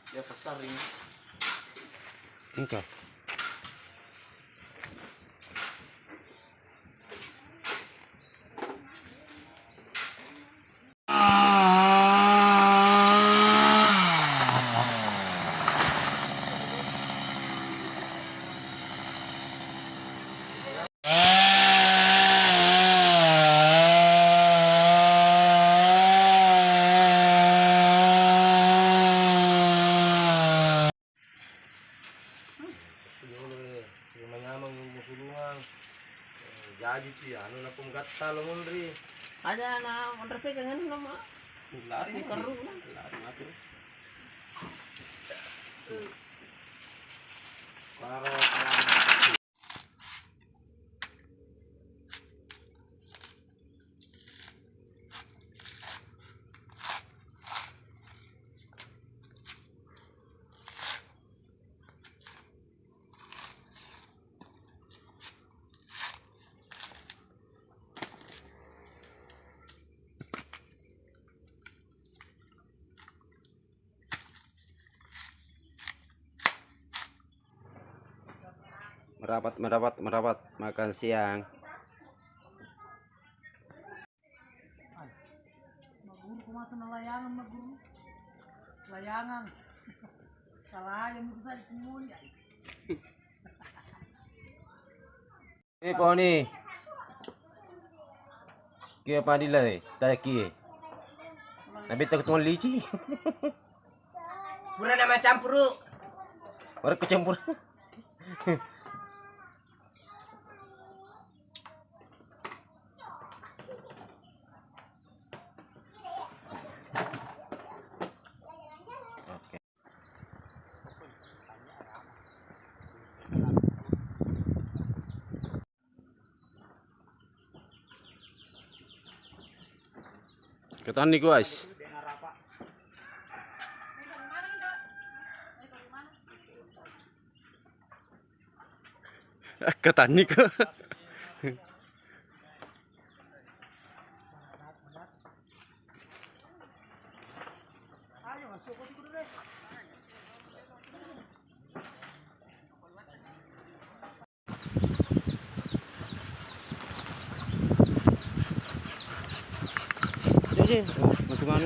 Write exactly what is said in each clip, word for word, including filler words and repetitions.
Ya, pasar ini. Engka. Jolo, eh, sing manyameng musulungang. Eh, jaji pi, anu, napung gatta lo monri. Aja na monrese kangen nama. Lari. Sing keru na. Lari mati. Para, para. Merapat, merapat, merapat, makan siang. Maguru ko masa nalayangan, maguru. Layangan. Salah yang bisa dipunyi. Eh, poni. Kia padilla, eh, taki, eh. Nabi tak tuang lici. Pura nama campuru. Baru ku campur. Oke. Ketanni, guys. Ketanni ko. Jadi, masuk mana?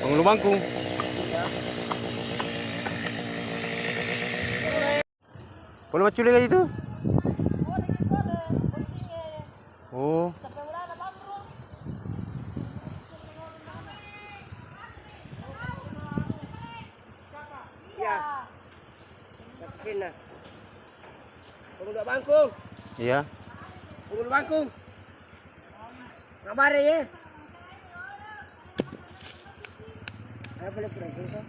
Pangulu bangkung. Polo maculi ka itu? Oh. Iya. Satu sena. Pangulu bangkung. Iya. Pangulu bangkung. Kabare ye. Apa le kurang sisa?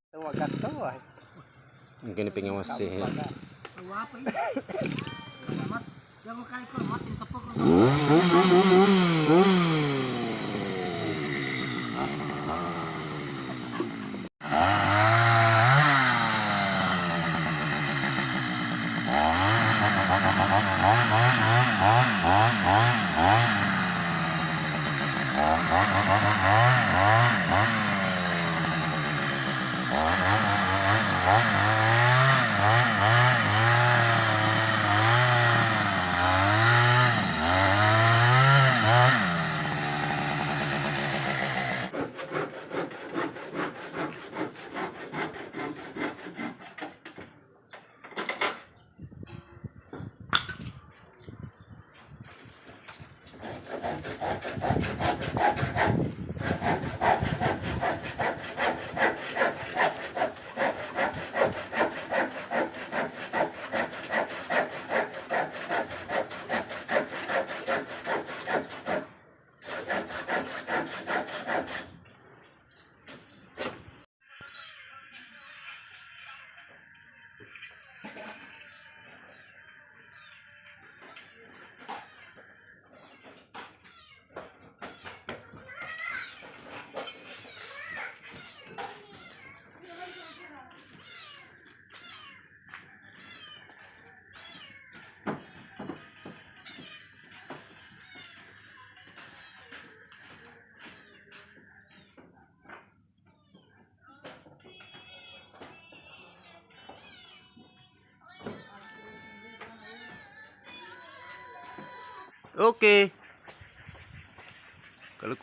Tawa gatto, wah. Mungkin pengawas sih. Tawa apa ini? Selamat. Yang mau kai kau mati sepuluh. Oke. Kalau,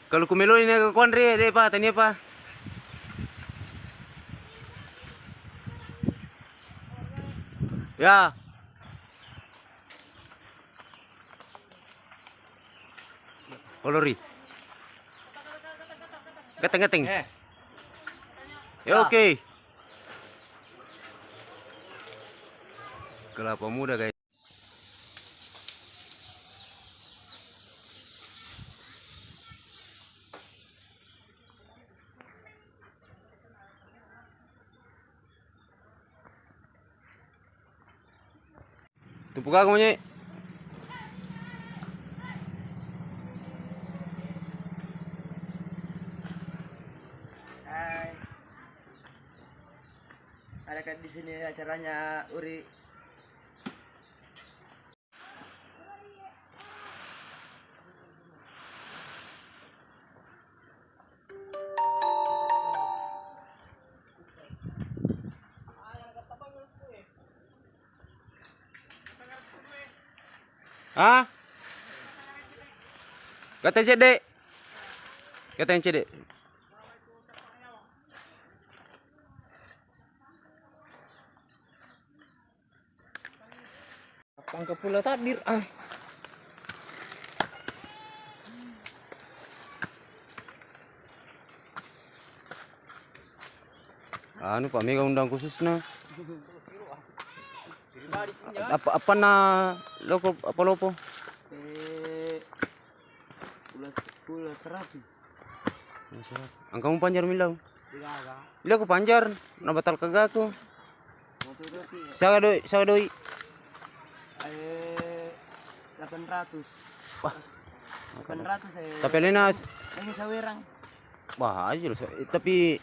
kalau kumeloni naga kuanre, de pa, tania pa. Ya. Kolori. Gateng, gateng. Eh. Ya, oke. Kelapa muda, guys. Tumpuk aku, Manye. Hai. Ada kan di sini acaranya Uri. Ha? Kata cedde. Kata yang cedde. Pangka pula takdir, ah. Anu, Pak, mega undang khususna. Apa, apa na loko, apa lopo? Eh, pula, pula seratus. Engka mu panjar millau? Degaga. Millau ku panjar, na batal kagaku. Saga doi, saga doi. Eh, delapan ratus. Wah. Delapan ratus, eh. Tapi alena s- Ini sawerang. Wah, aja lo. Tapi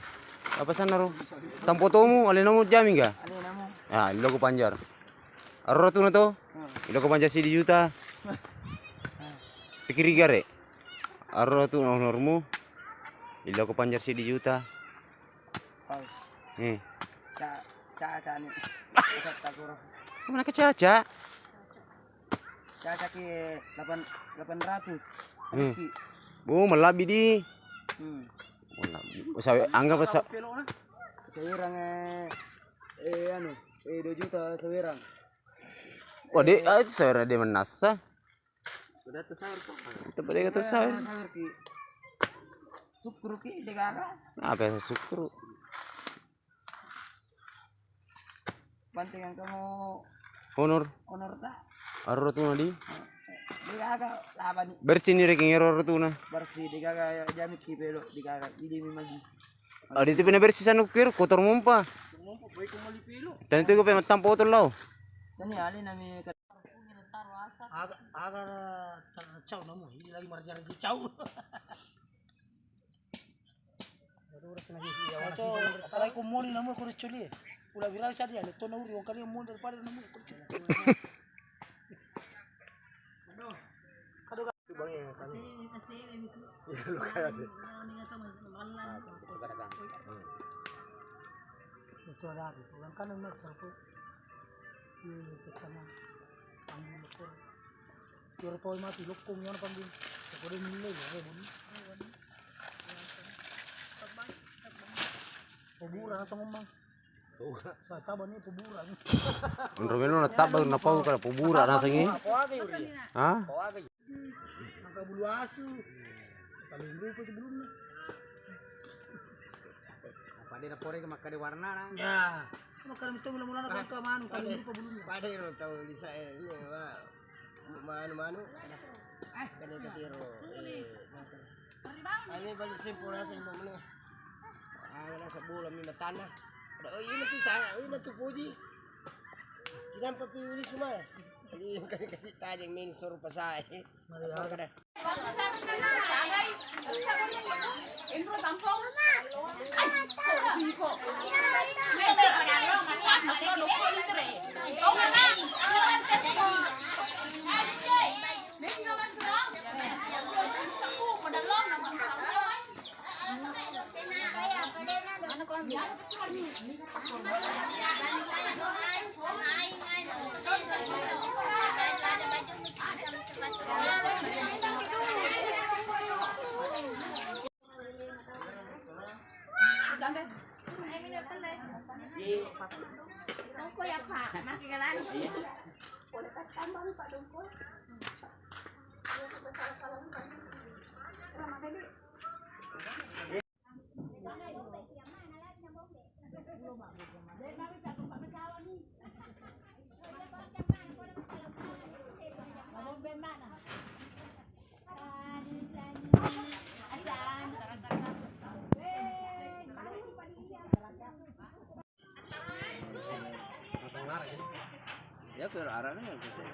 apa sana ro? Tampo tomu, alena mu jami ga? Alena mu. Ya, millau ku panjar. Aro tu na to? Hmm. Millau ku panjar sidi juta. Pikiri gare. Aro tu nomormu. Millau ku panjar sidi juta. Pau. Eh. Ca, ca, ca ni. Mana ke caca? Caca ki delapan, delapan ratus. Hmm. Rezeki. Bu, melabi di. Hmm. Melabi. Sawe, anggap sa- Sawerang, eh, eh, anu, eh, dua juta sawerang. Wah, de, ah, itu sawerang de manassa. Sudah tu sahur kok. Itu pada kata sahur. Sahur ki. Syukur ki degaga. Apa yang syukur? Penting yang kamu honor. Honor tak? Aro tu nadi. Degaga laban. Bersih ni reking ero tu na. Bersih degaga, ya, jami ki pelo degaga. Ini memang. Adi tu pina bersih sanu kir kotor mompa. Dan itu ko pe mattampo to lao. Tani ale nami. Aga, aga na, na cau namu, ini lagi marjara di cau. Apalagi ko moni namu ko culi. Ula viral saja, le to na uri, wong kali moni daripada namu ko culi. Aduh. Itu bang yang kami. Iya, lo kayak deh. Ah, itu kadang-kadang. Hmm. Itu ada apa? Orang kan emas satu. Iya, itu sama. Ambil motor. Biar poin mati, lokong yang panggil. Kode nilai ya, ya, bunyi. Kuburan atau ngomong? Sa taba ni kuburan. Onro melo na taba na pau kala kuburan nasengnge. Ha? Maka bulu asu. Paling rupa tu bulunna. Apa dia na pore ke makkade warna na? Ya. Makkade melo mulana kan ke manu, paling rupa bulunna. Pada iro tau lisa e, iya, Pak. Manu-manu. Kan kasiro. Eh. Ame balik sempo naseng melo. Ah, naseng bola mi matana. Oh, ini tu tanya, ini tu puji. Cinampa pi uli suma. Ini kan kasih tajeng main suruh pasai. Apa kada? Ya, ke arahnya ya, ke sini.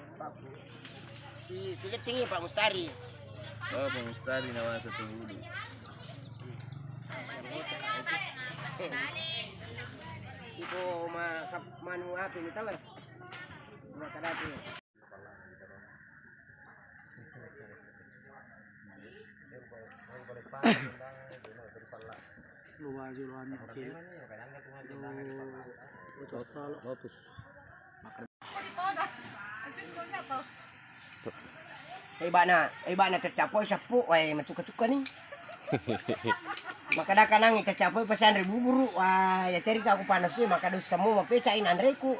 Si, si Letting ya, Pak Mustari. Oh, Pak Mustari, nama satu dulu. Iko ma-, sap-, manu apa ini, tahu ya? Maka datu. Luwa jolo anu, oke. Lo, lo tassalo. Lotus. Hebana, hebana tercapai seppu, wae, macuka-cuka ni. Makada kanang tercapai pesan ribu buru, wah, ya cerita aku panas ni, maka dosa semua mapecai nanreku.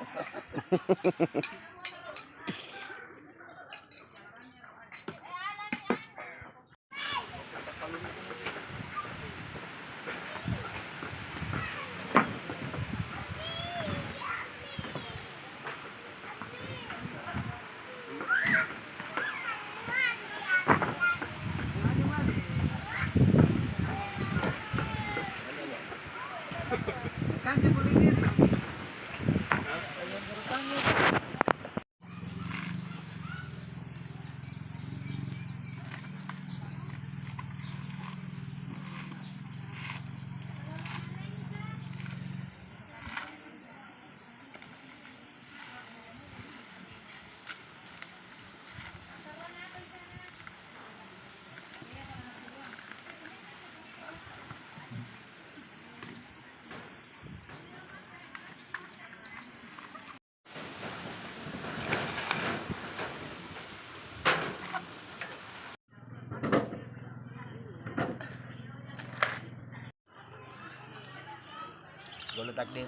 Golo takdir.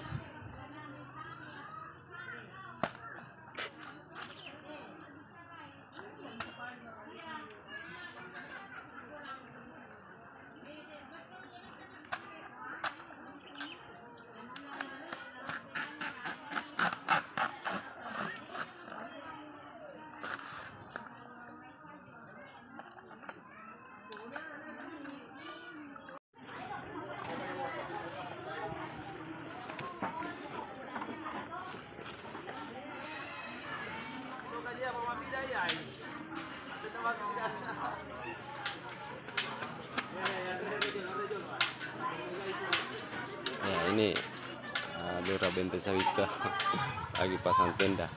Ya, ini, ah, Lurah Benteng Sawitto lagi pasang tenda.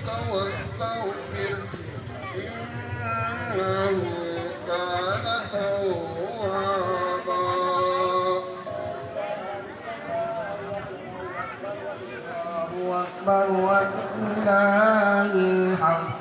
واستغفر إنه كان توابا. الله أكبر ولله الحمد.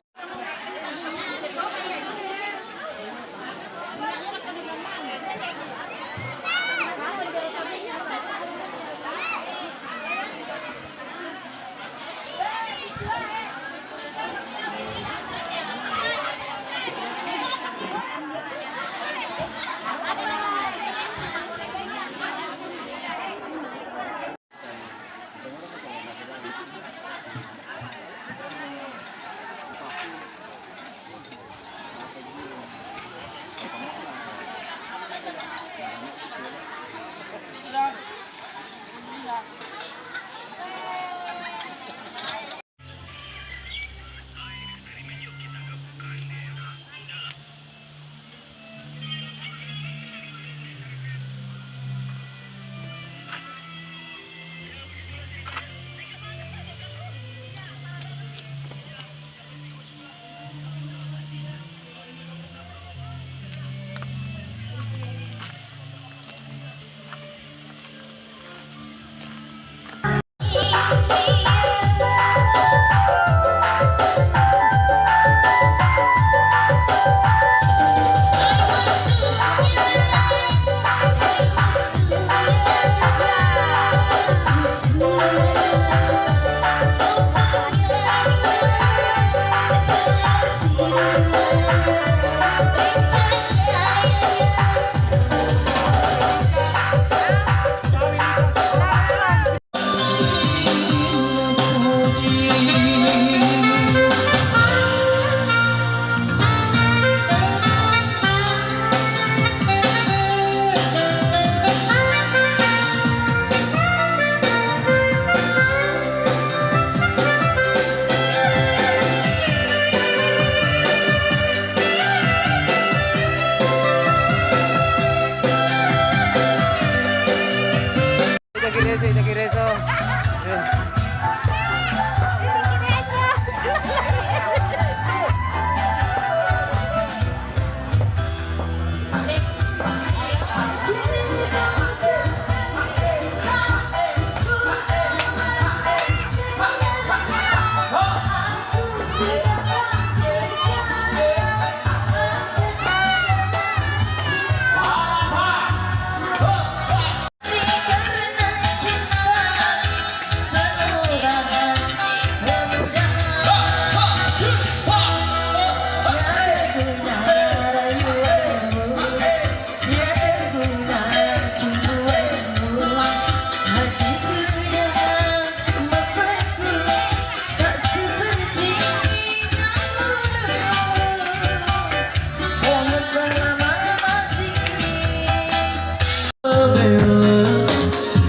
Jaki Reso, Jaki Reso.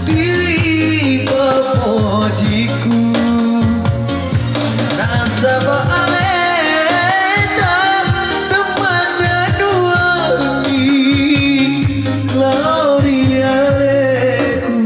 Diri papojiku, nasaba aleta temanna duangi lao ri aleku.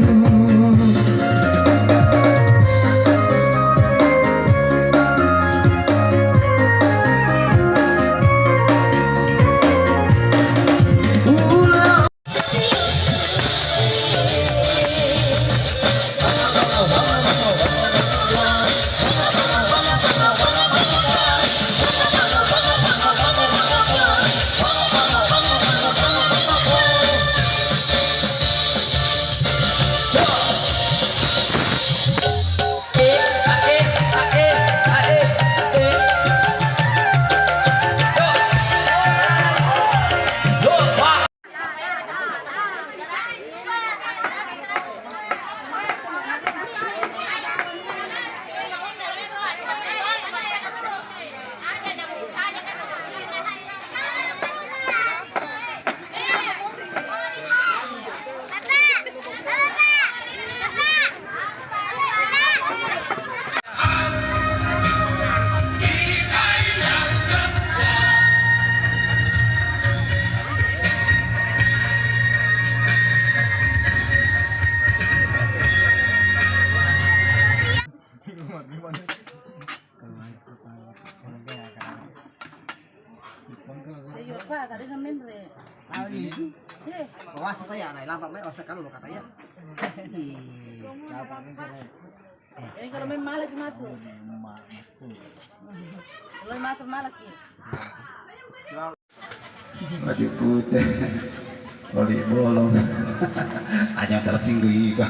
Pak, tadi kan menre. Iya. Wasa taya, nah, lambat mai wasa kalau lo katanya. Ih, siapa menre? Ini kalau main malah gimana tuh? Kalau mati malah ki. Baju putih. Oli bolong. Hanya tersinggung iko.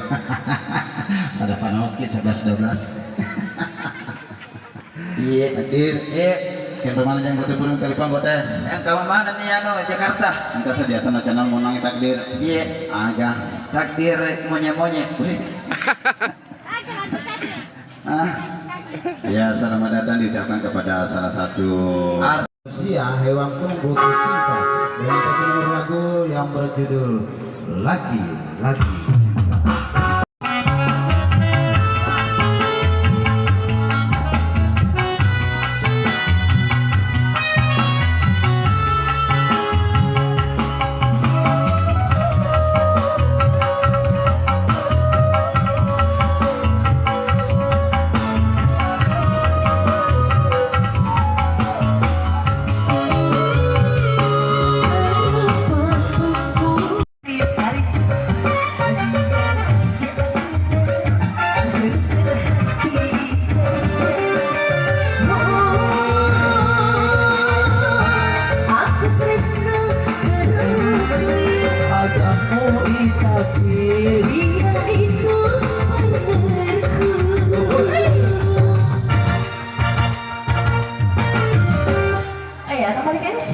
Ada panoki sebelas dua belas. Iya. Hadir. Iya. Yang mana yang bote burung telepon bote? Yang kamu mana nih, anu, Jakarta? Engka sadia sana channel monang takdir. Iya. Aga. Takdir monye-monye. Wih. Ah. Ya, selamat datang diucapkan kepada salah satu Ar- Rusia, hewanku butuh cinta. Dengan satu nomor lagu yang berjudul Lagi-Lagi. Eh, ada balik M C.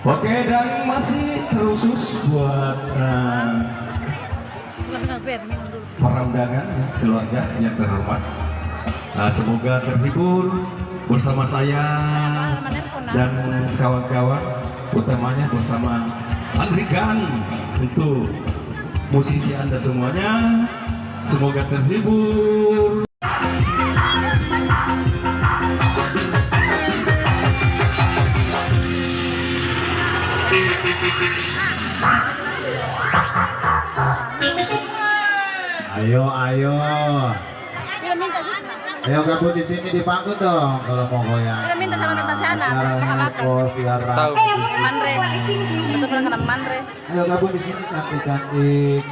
Oke, dan masih terusus buat, eh, para undangan, keluarga yang terhormat. Nah, semoga terhibur bersama saya dan kawan-kawan, utamanya bersama Andri Gang, untuk musisi Anda semuanya. Semoga terhibur. Ayo, ayo. Ayo gabung di sini di panggung dong kalau mau goyang. Kita minta sama Tante Sana. Acaranya kok biar rapi. Tahu. Manre. Betul, pernah kena manre. Ayo gabung di sini cantik-cantik.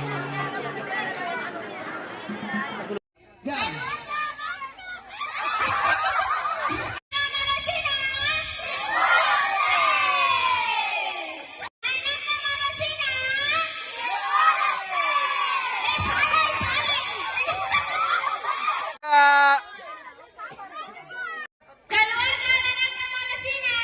Keluarga anak Manasina.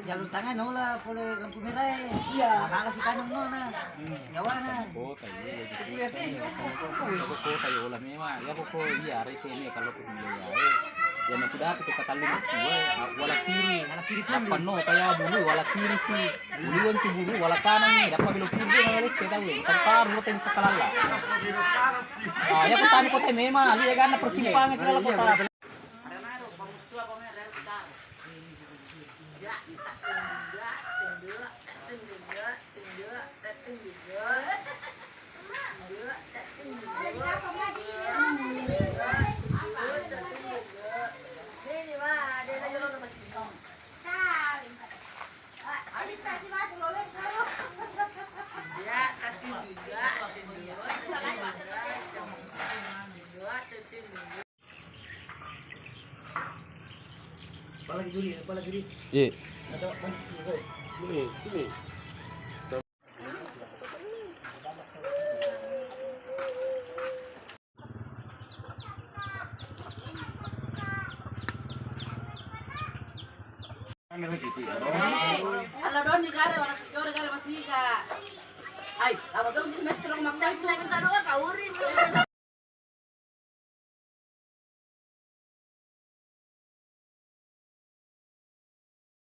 Jalur tengah nola pole lampu merah. Iya. Malah si tanam nona. Jawa na. Kota iya. Kota iya olah memang. Ya pokok iya hari ini kalau ke Jaya. Iya, na kuda tu kita kalli mati, wala kiri. Nappa no kaya bulu, wala kiri si. Bulu tu bulu, wala kanan ni. Dapat belok kiri, dia wala kiri tahu. Tanpa rupa yang sekalala. Ah, ya kota ni kota memang, lihat kan persimpangan segala kota. Apalagi dulu, apalagi dulu. Iya. Atau, sini, sini. Alla doni gare wala siore gare masiga. Ai, apa dong di semester rumah kau itu? Minta doa kau rin.